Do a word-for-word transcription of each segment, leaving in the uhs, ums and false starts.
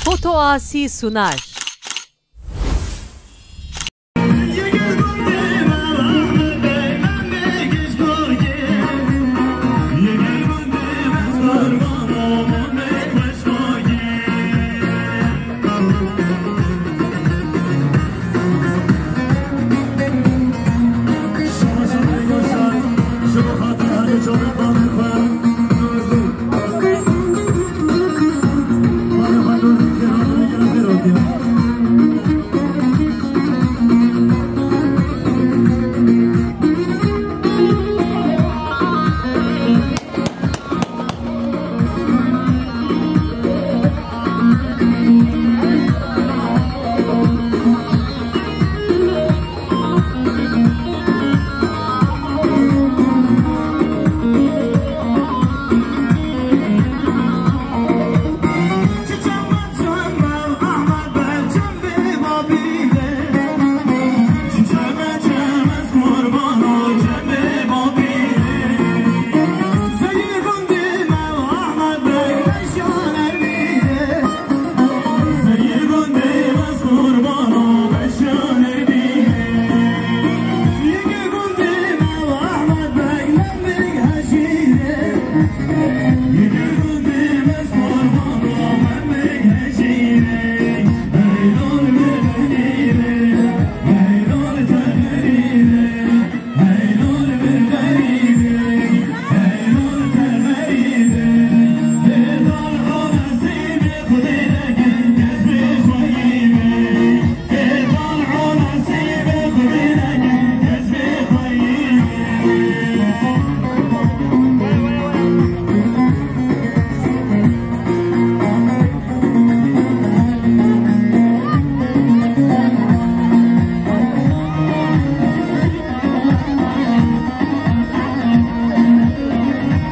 Foto Asi sunar.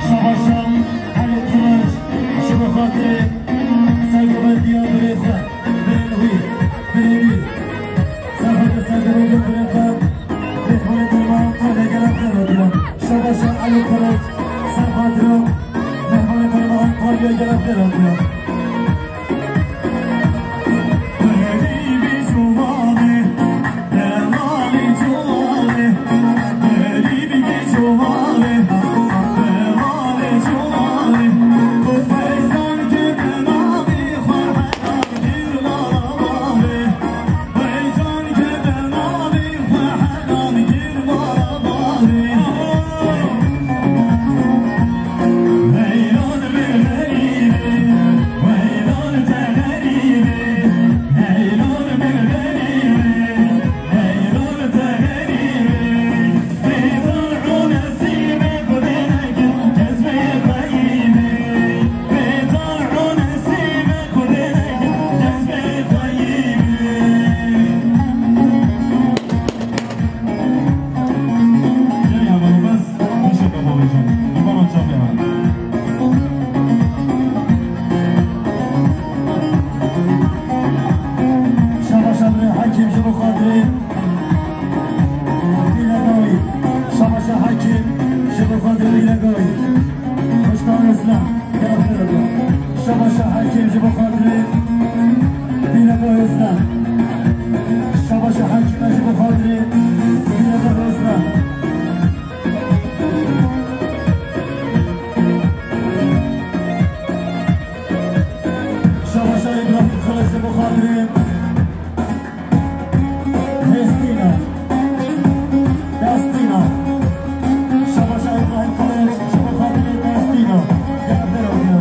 Şabaşa Elî Kılıç, ji bo xatirê sergovendiya birê xwe, birên wî, birê wî. Serhilê sergovendiya birê xwe, mehmanê derma Antalya gelek xêr hatiye. Şabaşa Elî Kılıç, serhilê mehmanê derma Antalya gelek xêr hatiye. Şabaşa birê Hekîm ji bo xatirê Bîlegawî. Şabaşa Hekîm ji bo xatirê Bîlegawî. Piştan Özlem. Şabaşa Hekîm ji bo xatirê Bîlegawî Özlem. Şabaşa Hekîm ji bo xatirê Bîlegawî Özlem. Şabaşa Îbrahîm Kılıç ji bo xatirê Destina. Destina. Şabaşa Îbrahîm Kılıç ji bo xatirê Destina. Gelek xêr hatiye.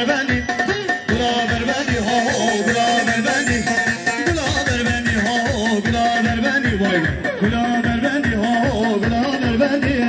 Derbendî, gula Derbendî, ho, ho, gula Derbendî. Gula Derbendî, ho, ho, gula Derbendî, vay. Gula Derbendî, ho, ho, gula Derbendî.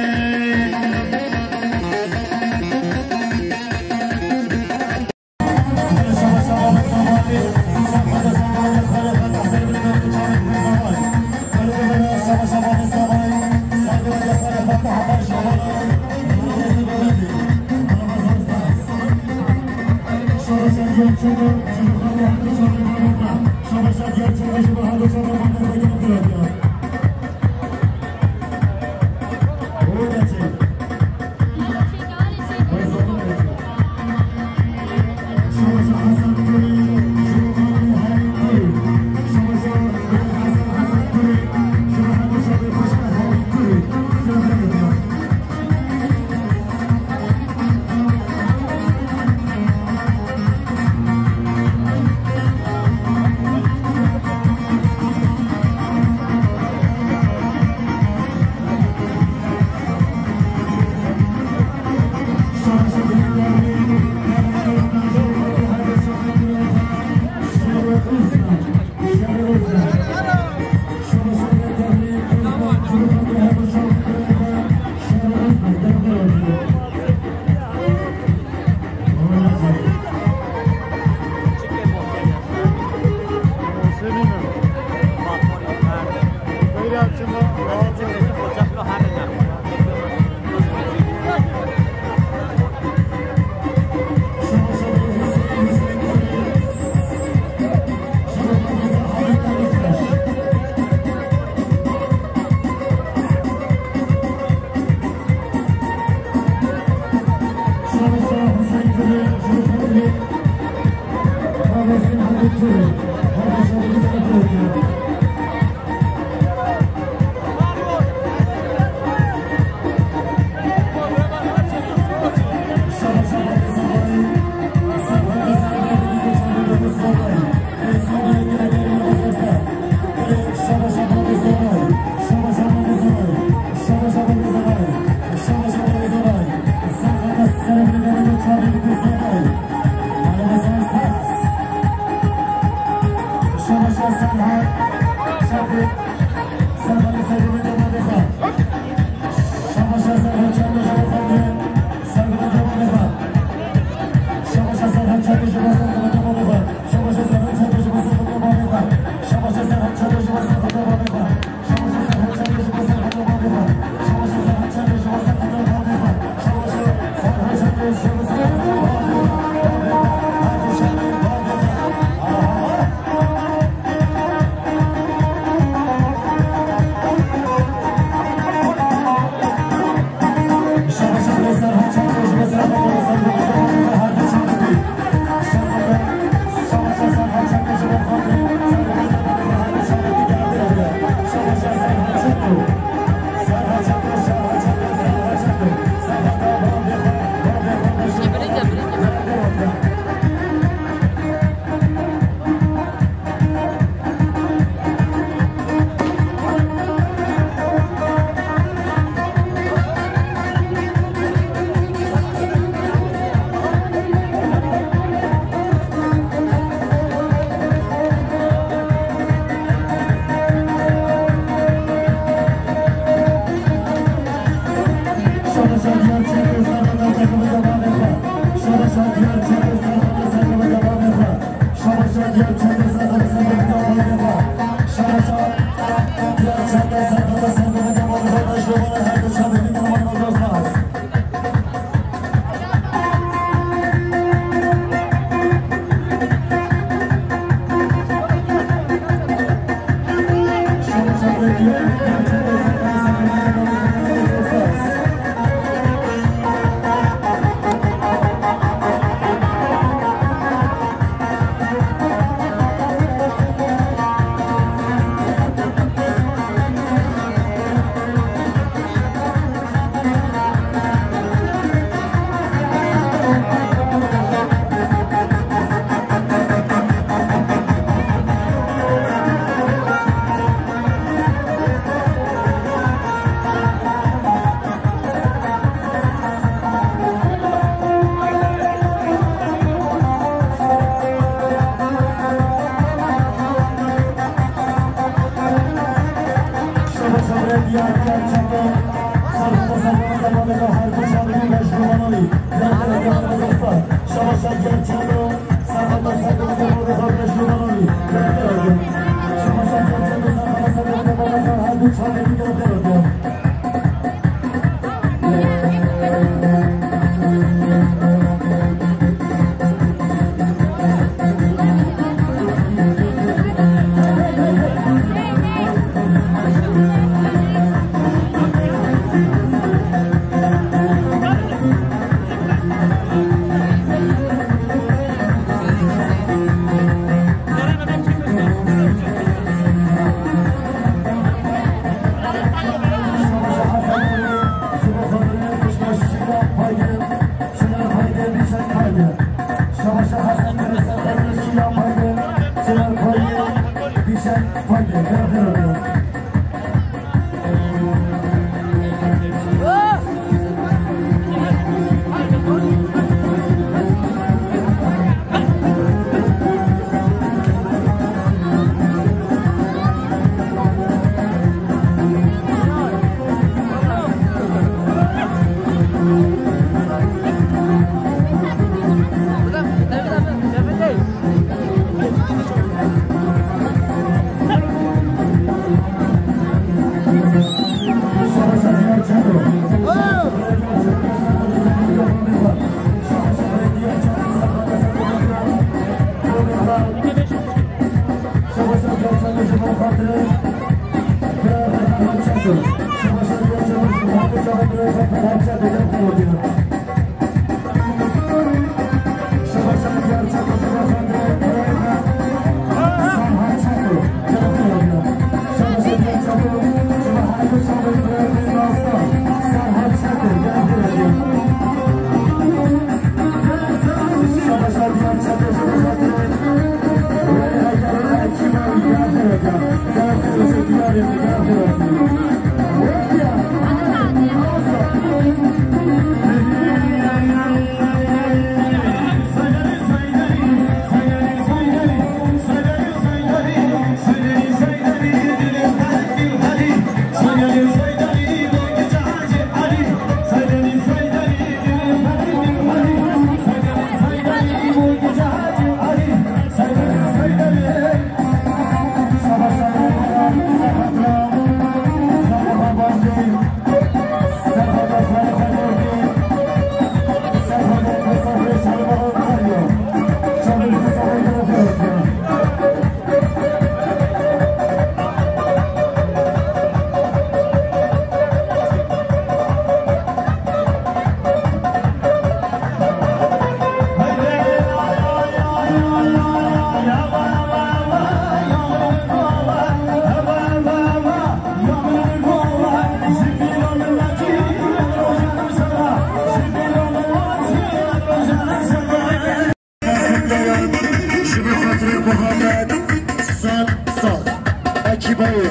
Ekîba wê.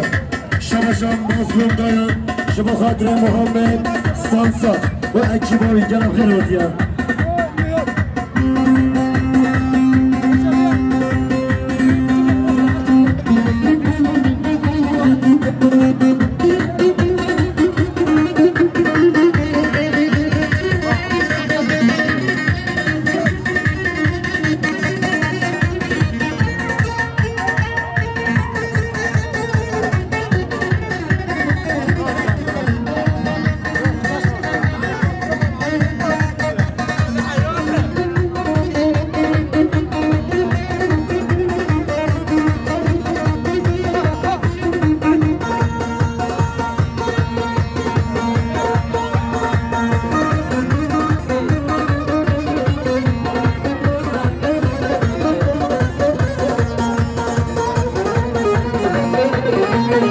Şabaşa Mazlûm Dayan ji bo xatirê Muhammed Sansa û ekîba wî, gelek xêr hatiye.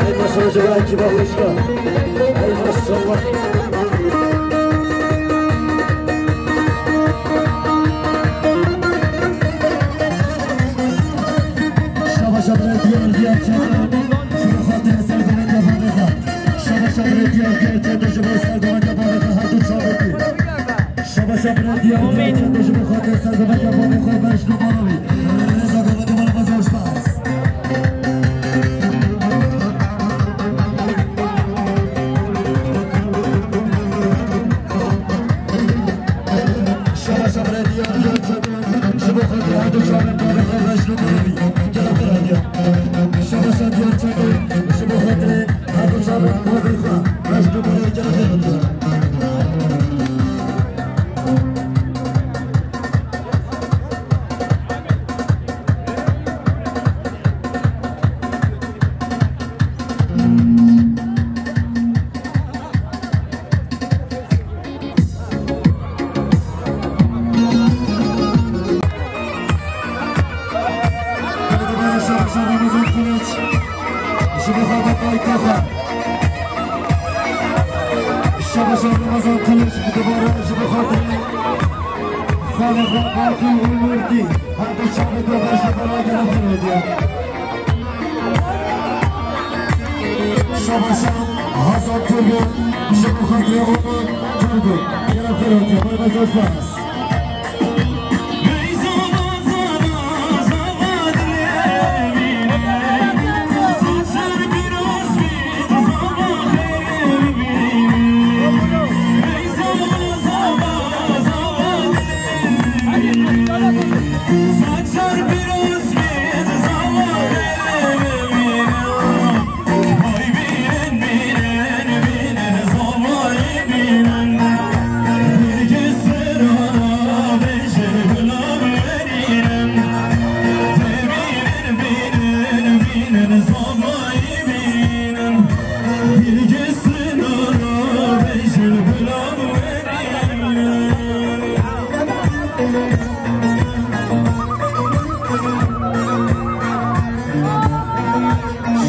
Ey maşallah, cevahekî bavêşka. Ey maşallah. Şabaşa birê diyar diyar çeto. Ji bo xatirê sergovetiya bavêxa. Şabaşa birê diyar diyar çeto ji bo sergovetiya bavêxa her du çavekî. Şabaşa birê diyar diyar çeto ji bo xatirê sergovetiya bavêxa beş numara wî. Rêza govetiya bavêxa zor spas. Şabaşa birê diyar diyar çeto. Ji bo xatirê her du çavên bavê xwe reş û birevî. Gelek xêr hatiye. Şabaşa diyar çeto. Ji bo xatirê her du çavên bavê xwe reş û birevî. Gelek xêr hatiye. Şabaşa Ramazan Kılıç. Ji bo xatirê paytexta. Şabaşa Ramazan Kılıç, bi dubare ji bo xatirê xalê xwe Fatî û Nurdî. Her du çavê xwe ji bo xwe gelek xêr hatiye. Şabaşa Hasan Turgut, ji bo xatirê Umut Turgut. Gelek xêr hatiye, bay bay, zor spas.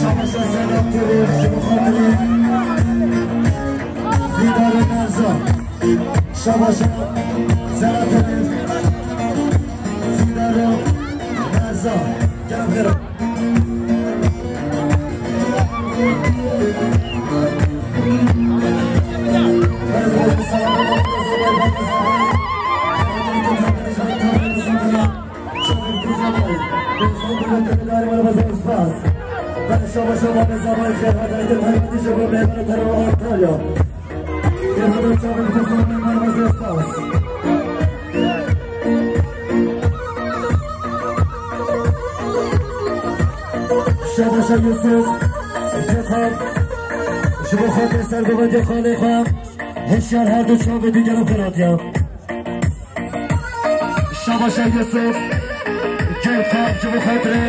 Şabaşa Sedat Terir, ji bo xatirê Zîdarê Merza. Şabaşa Sedat Terir, Zîdarê Merza. Gelek xêr. Şabaşa Yusuf, Gökhan, ji bo xatirê sergovendiya xalê xwe, hişyar her du çavê dî gelek xêr hatiye. Şabaşa Yusuf Gêlxan ji bo xatirê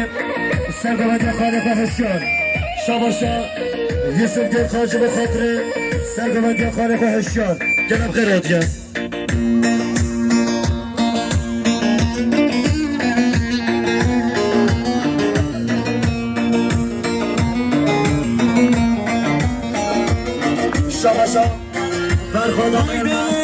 sergovendiya xalê xwe hişyar. Şabaşa Yusuf Gêlxan ji bo xatirê sergovendiya xalê xwe hişyar. Gelek xêr hatiye. Şabaşa. Berxwedar Elmas.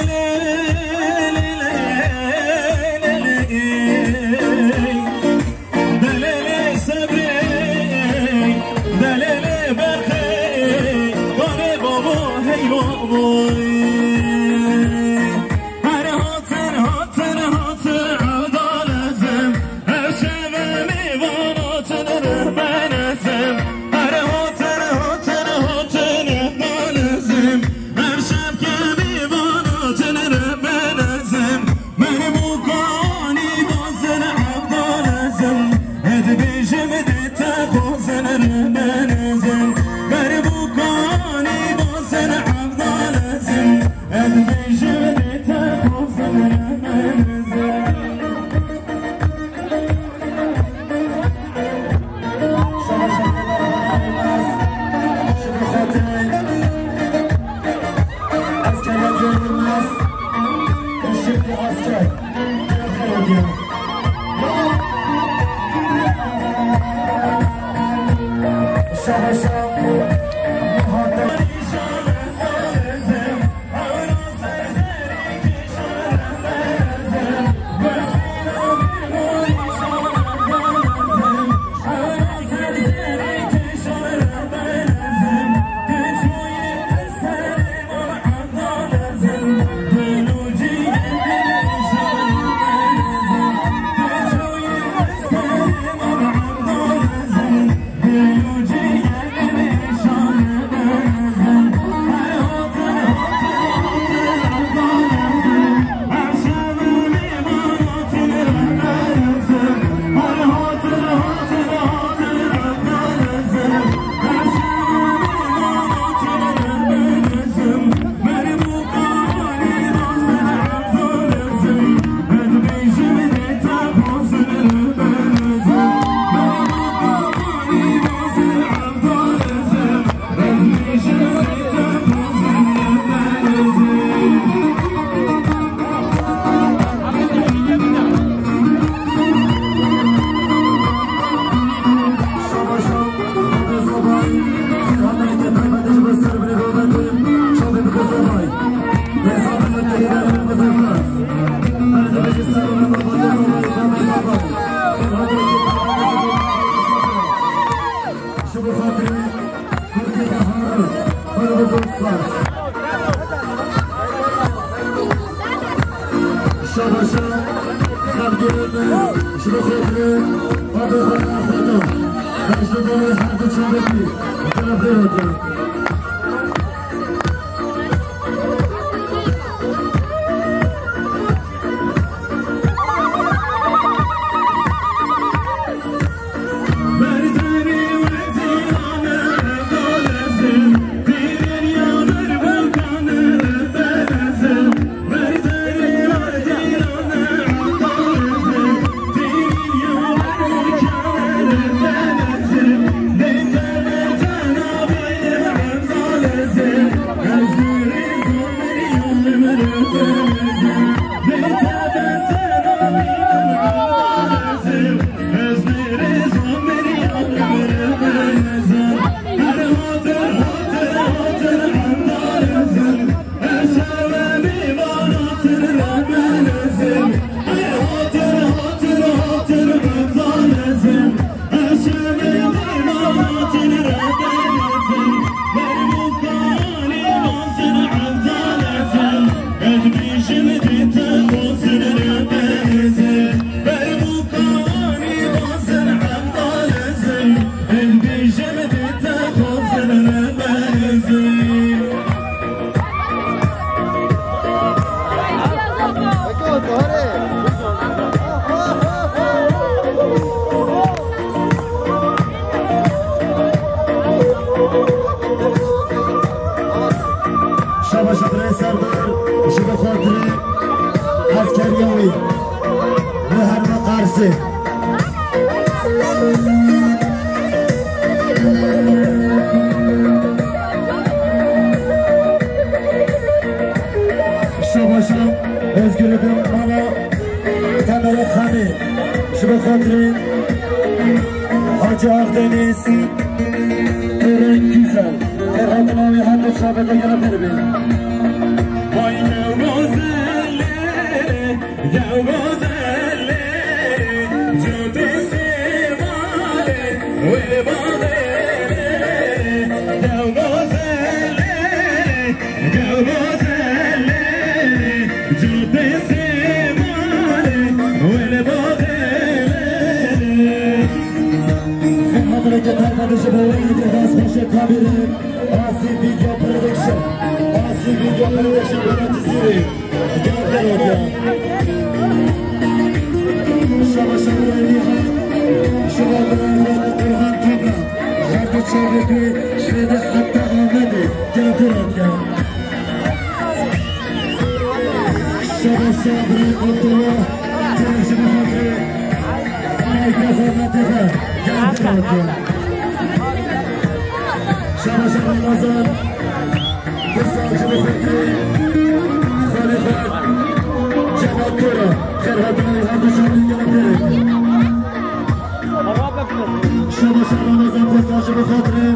Şabaşa xelkê me ji bo xatirê Fadê Xwedê Xwedê. Beşdorê her du çavekî. Xatirê xwe. Şabaş birayê Serdar, ji bo xatirê eskeriya wî. Li herma Qarsê. Şabaşa Özgür'ü de mala Temerê Xanê. Ji bo xatirê Hacı Akdeniz. Eren Güzel. Xêrhatina wî her du çavê de gere pêr be. Vay ne gozelê, ya gozelê, cotê sêmalê, wê baxêlê, ya gozelê, ya gozelê, cotê sêmalê, wê baxêlê. Xidmetineke terka dişi bo wî dest xweşe kabîrin. Asi Video Production. Asi Video Production bana Cizîrê. Gel gel ortaya. Şaba şaba Nihan. Şaba Nihan Orhan Toprak. Her du çavê bi şirê de heta Amedê. Gel gel ortaya. Şaba şaba Abdullah. Gel şaba şaba. Şabaş Ramazan, Kısa Cumhuriyeti, Xalifat, Cevat Tora, Xerhatay, Hamdi Şahin, Galatasaray'ı. Şabaş Ramazan Posta ji bo xatirê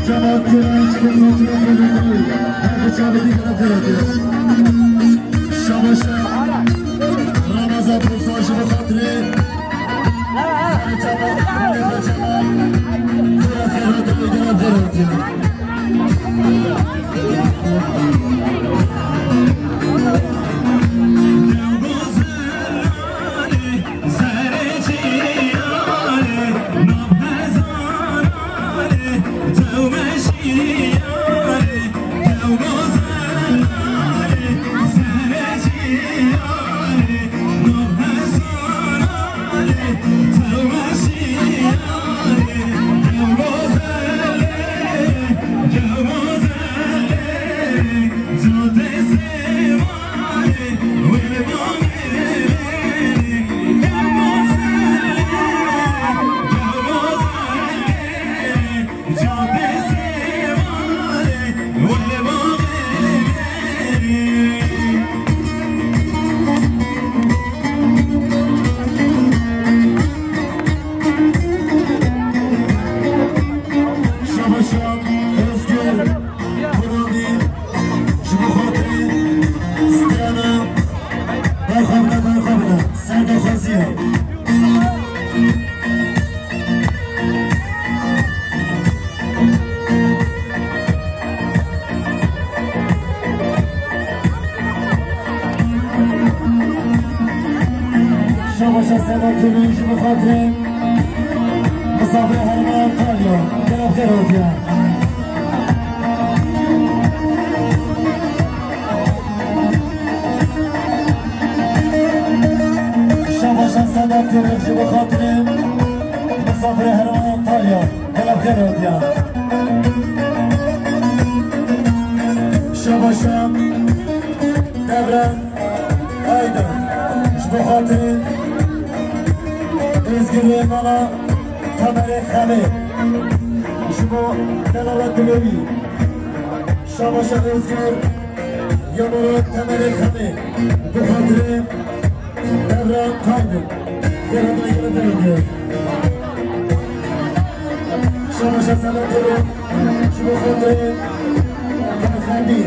cemaat Kurd, ji bo xatirê her bi çavê dî gele xêr hatiye. Şabaşa Ramazan Posta ji bo xatirê her cemaat, her cemaat, gele xêr hatiye, gele xêr hatiye. Şabaşa Özgür Kurandi ji bo xatirê strana berxwe bide, berxwe bide. Ser daxwaziya. Şabaşa Sedat Tolun ji bo xatirê misafirê herêma Antalya. Gela bi xêr hatiye. Şabaşa Sedat Tolun ji bo xatirê misafirê herêma Antalya. Gela bi xêr hatiye. Şabaşa Devran Aydın. Ji bo xatirê Êzgirê mala Temerê Xemê. Ji bo delala dilê wî. Şabaşa Êzgir ya mala Temerê Xemê. Bi xatirê Devran Aydın. Xêr hatiye, xêr hatiye. Şabaşa Sedat Tolun. Ji bo xatirê Ferhadî,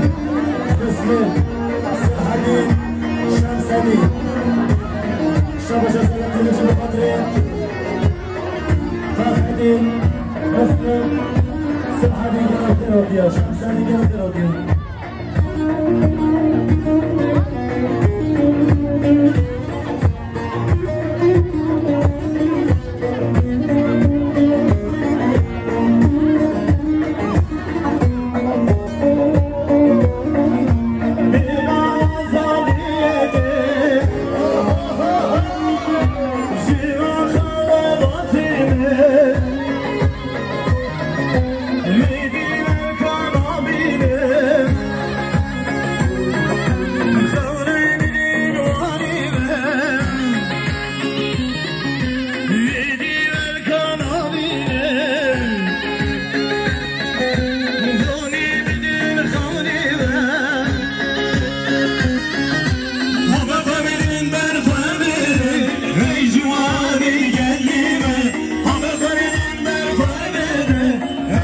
Muslim, Sirhadî, Şemsedî. Şabaşa Sedat Tolun ji bo xatirê Ferhadî, Muslim, Sirhadî gela bi xêr hatiye. Şemsedî gela bi xêr hatiye.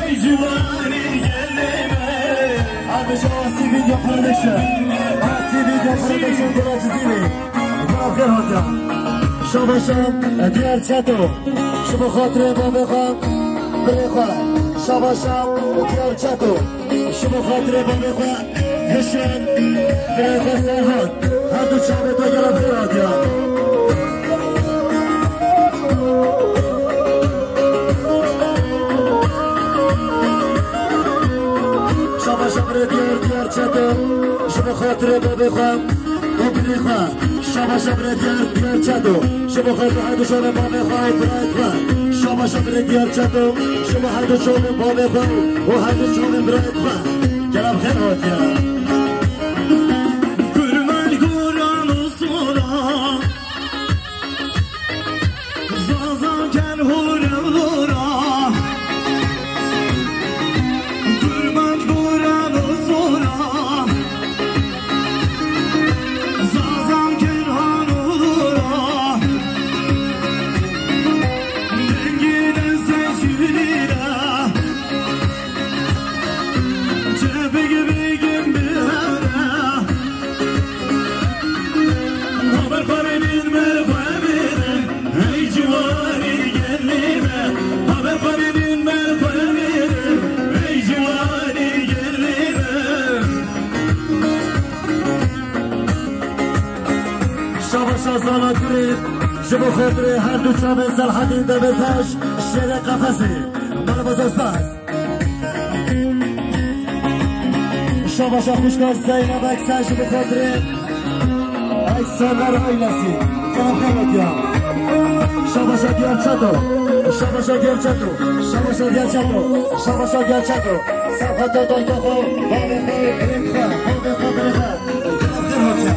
Ey ciwanê gelê me. Abi şu Asi Video Production. Asi Video Production, Gula Cizîrî. Gula xêr hatiye. Şabaşa Diyar Çeto. Ji bo xatirê bavê xwe, birê xwe. Şabaşa Diyar Çeto. Ji bo xatirê bavê xwe. Hişan, birê xwe Serhat, her du çavê te gela bi xêr hatiye. Şabaşa birê Diyar, Diyar Çeto, ji bo xatirê bavê xwe û birê xwe. Şabaşa birê Diyar, Diyar Çeto, ji bo xatirê her du çavê bavê xwe û birayê xwe. Şabaşa birê Diyar Çeto, ji bo her du çavê bavê xwe û her du çavê birayê xwe. Gela bi xêr hatiye. Kurban Kur'an Resul'a, Zaza gel hore hore. Kurban Kur'an Resul'a, Zaza gel hore hore. Dengî Ji bo xatirê her du çavên Selhedîn Demirtaş, şêrê qefesê. Merhaba Zostas. Şabaşa xwişka Zeynep Eksen ji bo xatirê Eksenler ailesi. Kelaxê ya. Şabaşa Diyar Çato. Şabaşa Diyar Çato. Şabaşa Diyar Çato. Şabaşa Diyar Çato. Sefheta dayka xwe, bavê xwe, birê xwe, bavê xwe, birê xwe. Kelaxê ya.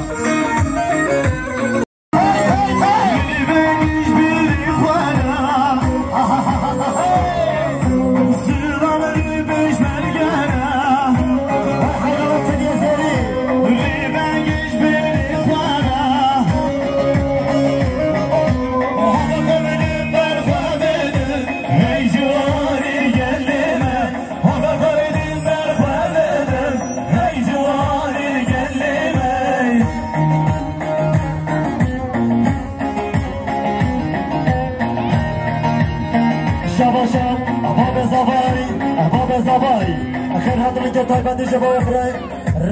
Şabaşa, Bavê Zavay, Bavê Zavay. Xêr hatin ke taybetî ji bo xirê.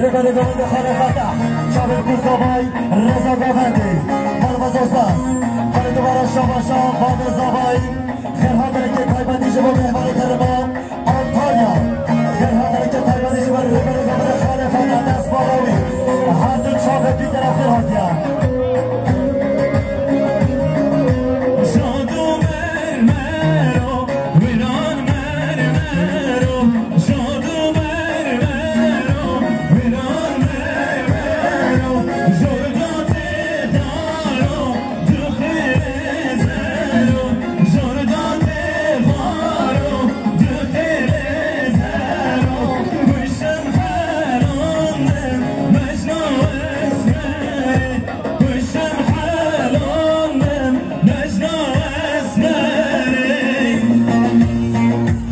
Rêberê Govendê Xalê Fetah, çavê ku Zavay, Reza Govendê. Merhaba Zostas. Xalê dubara şabaşa, Bavê Zavay. Xêr hatin ke taybetî ji bo mehvanê terima. Antalya. Xêr hatineke taybetî ji ber rêberê Govendê Xalê Fetah, dest bala wî. Her du çavê pî kera xêr hatiye. Şado mermero, wêran mermero, şado mermero, wêran mermero, jorda tê daro.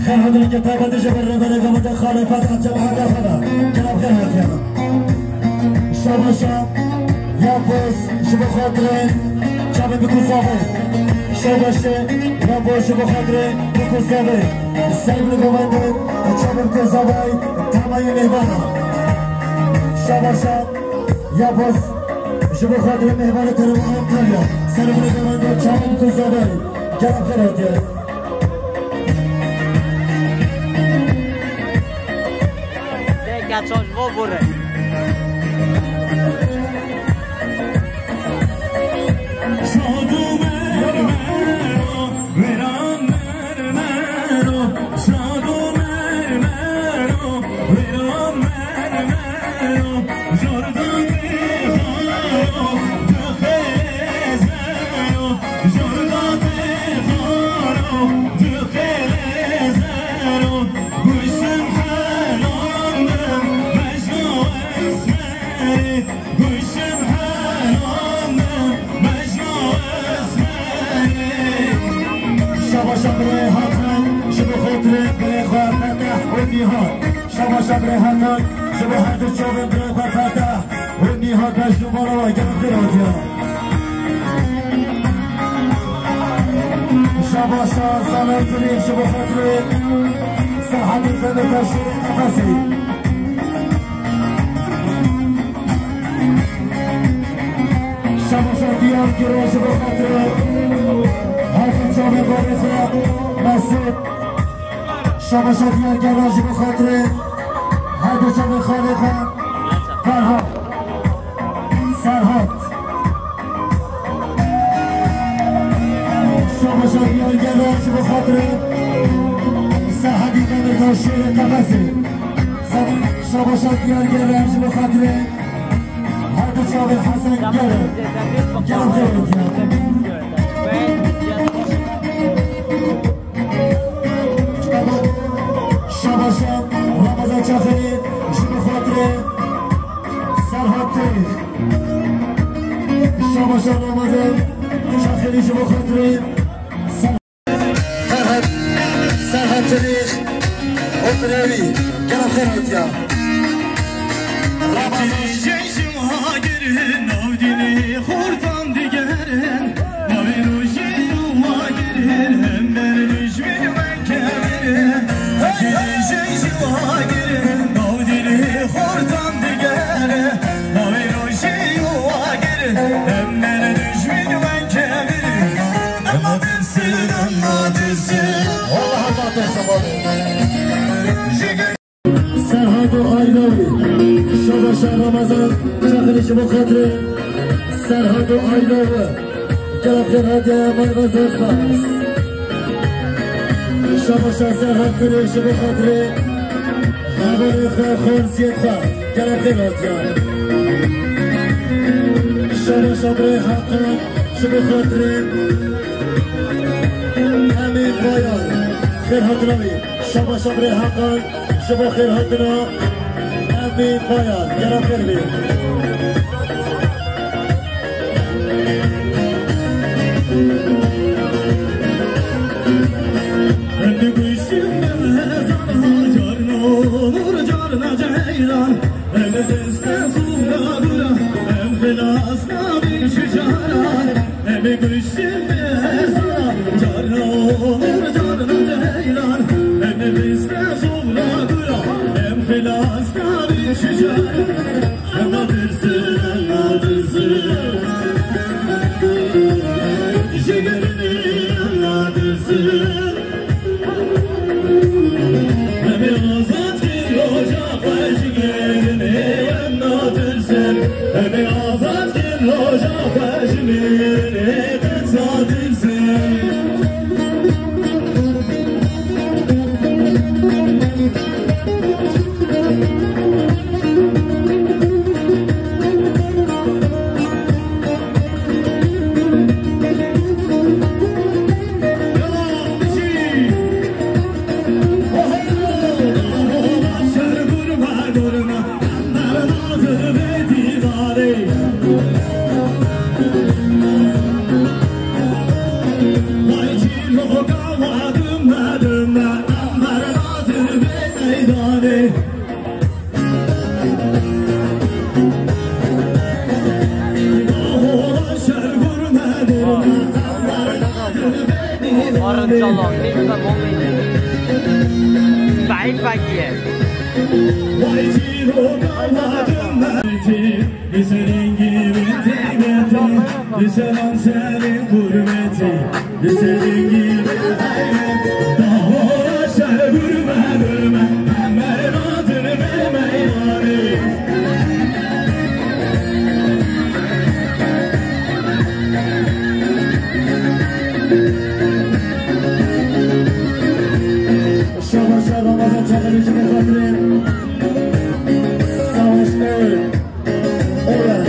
Xêr hatineke taybetî ji ber rêberê Govendê Xalê Fetah, cemaeta xwe de. Kerem xêr hatiye. Şabaşa, Yapos, ji bo xatirê çavê Bikû Zavê. Şabaşê, Yapos, ji bo xatirê Bikû Zavê. Ser bi govendê, çavê Bikû Zavay, tamayê mêvana. Şabaşa, Yapos, ji bo xatirê mêvanê terima Antalya. Ser bi govendê, çavê Bikû Zavay. Kerem xêr hatiye. Dê keçan ji bo bûre. Şado mermero, wêran mermero, şado mermero, wêran mermero, jorda tê xaro, du xêlê zero, jorda tê xaro, du xêlê zero. Guşim helandim, Mecnû Esmerî. Guşim helandim, Mecnû Esmerî. Şabaşa birê hatin, ji bo xatirê birê xwe Fetah û Nîhat. Şabaşa birê hatin, ji bo her du çavên birê xwe Fetah û Nîhat, beş numara we, gelek xêr hatiye. Şabaşa Zalewtirî ji bo xatirê Serhedî Demirtaşî Efesî. Şabaşa Diyar Giro ji bo xatirê her du çavê bavê xwe Mesûd. Şabaşa Diyar Giro ji bo xatirê her du çavê xalê xwe Ferhat. Serhat. Şabaşa Diyar Gere ji bo xatirê Serhedî Demirtaşê Qefesê. Şabaşa Diyar Gere ji bo xatirê her du çavê Hesen Gere. Gere xêr hatiye. Şabaşa Ramazan Çaxelî ji bo xatirê Serhat Terîx. Şabaşa Ramazan Çaxelî ji bo xatirê Serhat, Serhat Terîx û birê wî. Gelek xêr hatiye. Ramazan. Cejim hagirin, navdînê xortan digerin. Navê rojê û agirin, em ber dijmin wenkevirin. Cejim hagirin, navdînê xortan digerin. Navê rojê û agirin, em ber dijmin wenkevirin. Serhat û aîla wî. Şabaşa Ramazan Çaxirî ji bo xatirê Serhat û aîla wî. Gelek xêr hatiye, malbazan spas. Şabaşa Serhat Kurê ji bo xatirê hevalê xwe, xortiyê xwe. Gelek xêr hatiye. Şabaşa birê Hakan ji bo xatirê Emîn Bayar. Xêr hatina wî. Şabaşa birê Hakan. Ji bo xêrhatina Emîn Bayar, gelek xêr bê. Em bi goştên bezana, carna olur, carna ceyran. Em deste sura dura, em xilas nabin ji caran. Em ê goştên bezana, carna olur, carna ceyran. Em ê viste zovra gura, em xilas nabin ji caran. Em natirsin, em natirsin. Ji girinê em natirsin. Em ê azad kin roja xwe ji girinê, em natirsin. Em ê azad kin roja xwe ji girinê, qet natirsin. Arıncalan, ne güzel olmayacak. Zayıf fakir. Li ser rengî bin teybetê, li ser an serê qurbetê, li ser rengî bin xeyrê, dahora şer gurme gurme, em mervatin me meydanê. Şabaşa Ramazan Çakır'ı ji xatirê Savaş Oğur. Evet.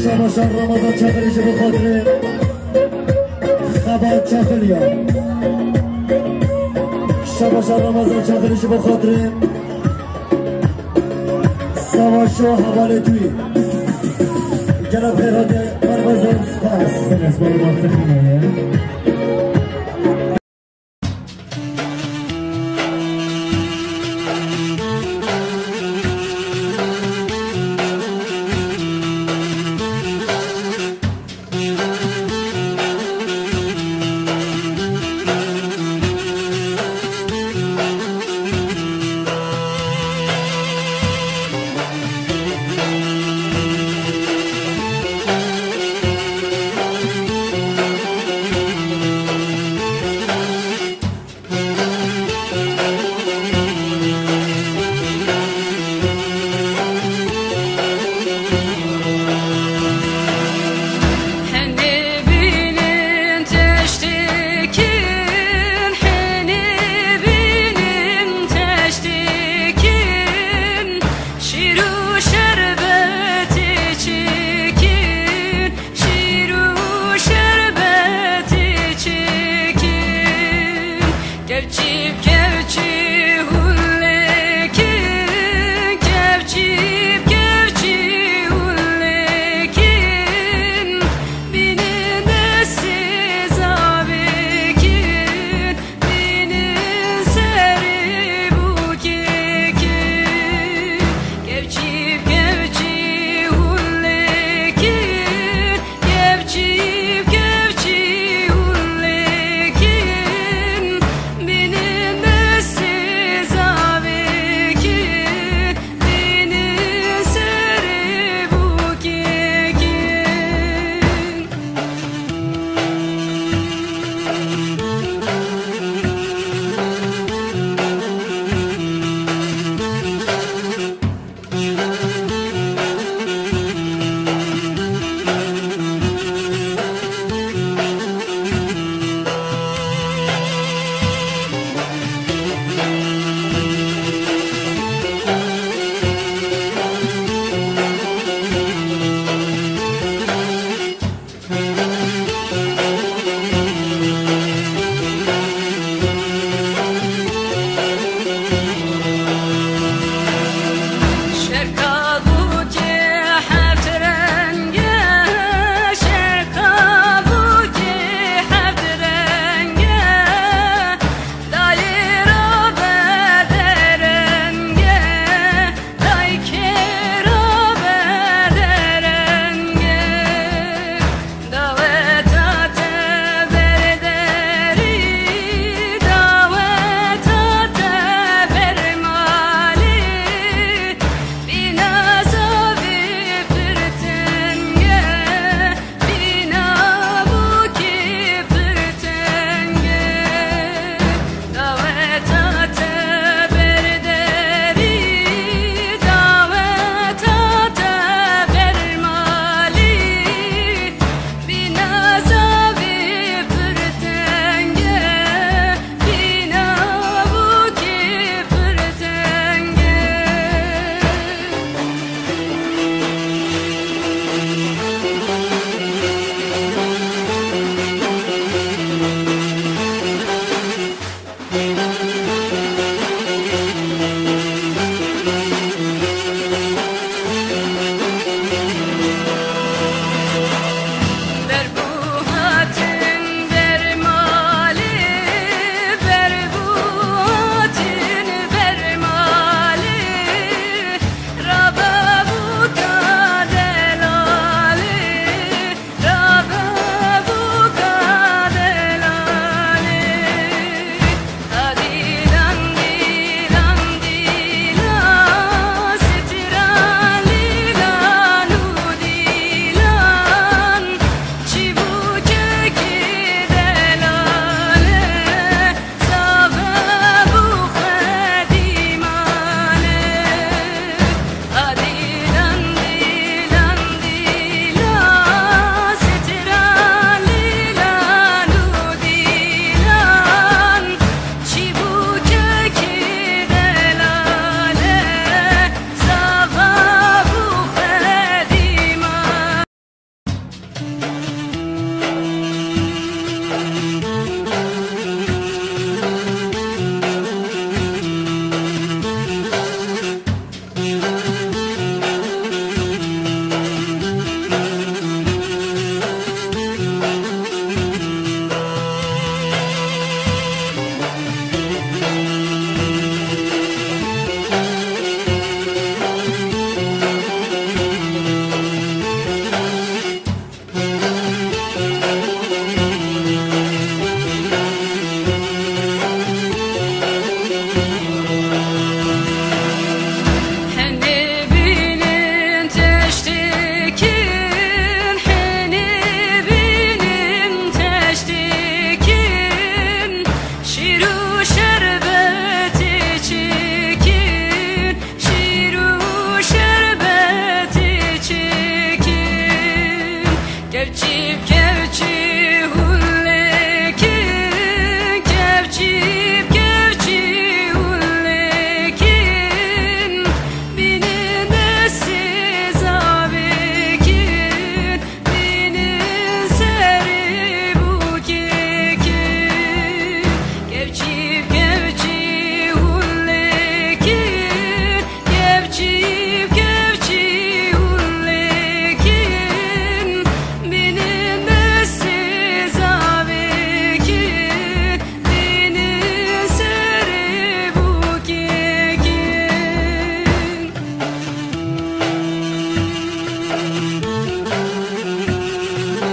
Şabaşa Ramazan Çakır'ı ji xatirê Xebat Çakır'ı. Şabaşa Ramazan Çakır'ı ji xatirê Savaş û hevalê tu yî. Gelek xêr hatiye, Parvez, spas. Spas, Parvez, spas.